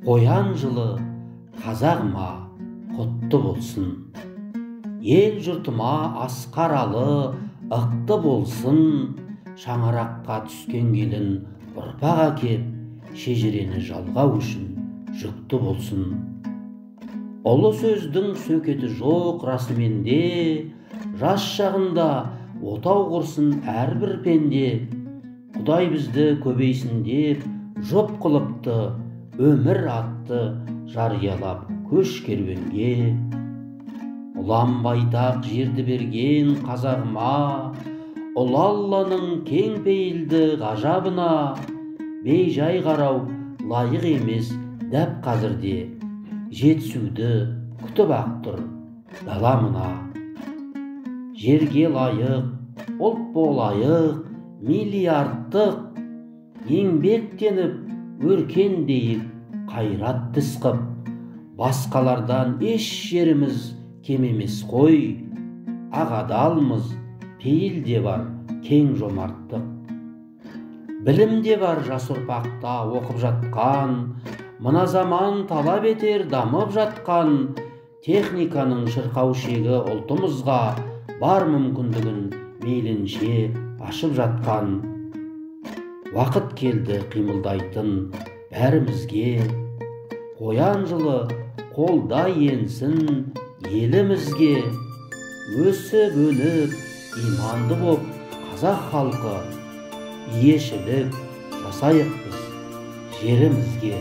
Қоян жылы қазағыма құтты болсын. Ел жұртыма асқаралы ықты болсын. Шаңыраққа түскен келін ұрпақ әкеп, шежірені жалғау үшін жүкті болсын. Ұлы сөздің сөкеті жоқ расымен де, жас шағында отау құрсын әрбір пенде. Құдай бізді көбейсін деп жұп қылыпты, өмір атты жариялап көш керуенге. Ұлан байтақ жерді берген қазағыма, ұлы Алланың кең пейілді ғажабына бейжай қарау лайық емес дәп қазірде, жетісуді күтіп ақ тұр дала мына. Жерге лайық ұлт болайық, миллиардтық еңбектеніп өркендейік қайрат тіс қып. Басқалардан еш жеріміз кем емес қой, ақ адалмыз, пейіл де бар, кең жомарттық. Білім де бар жас ұрпақта оқып жатқан, мына заман талап етер дамып жатқан. Техниканың шырқау шегі ұлтымызға бар мүмкіндігін мейлінше ашып жатқан. Уақыт келді қимылдайтын бәрімізге, қоян жылы қолда енсін елімізге. Өсіп өніп иманды боп қазақ халқы, иешілік жасайық біз жерімізге.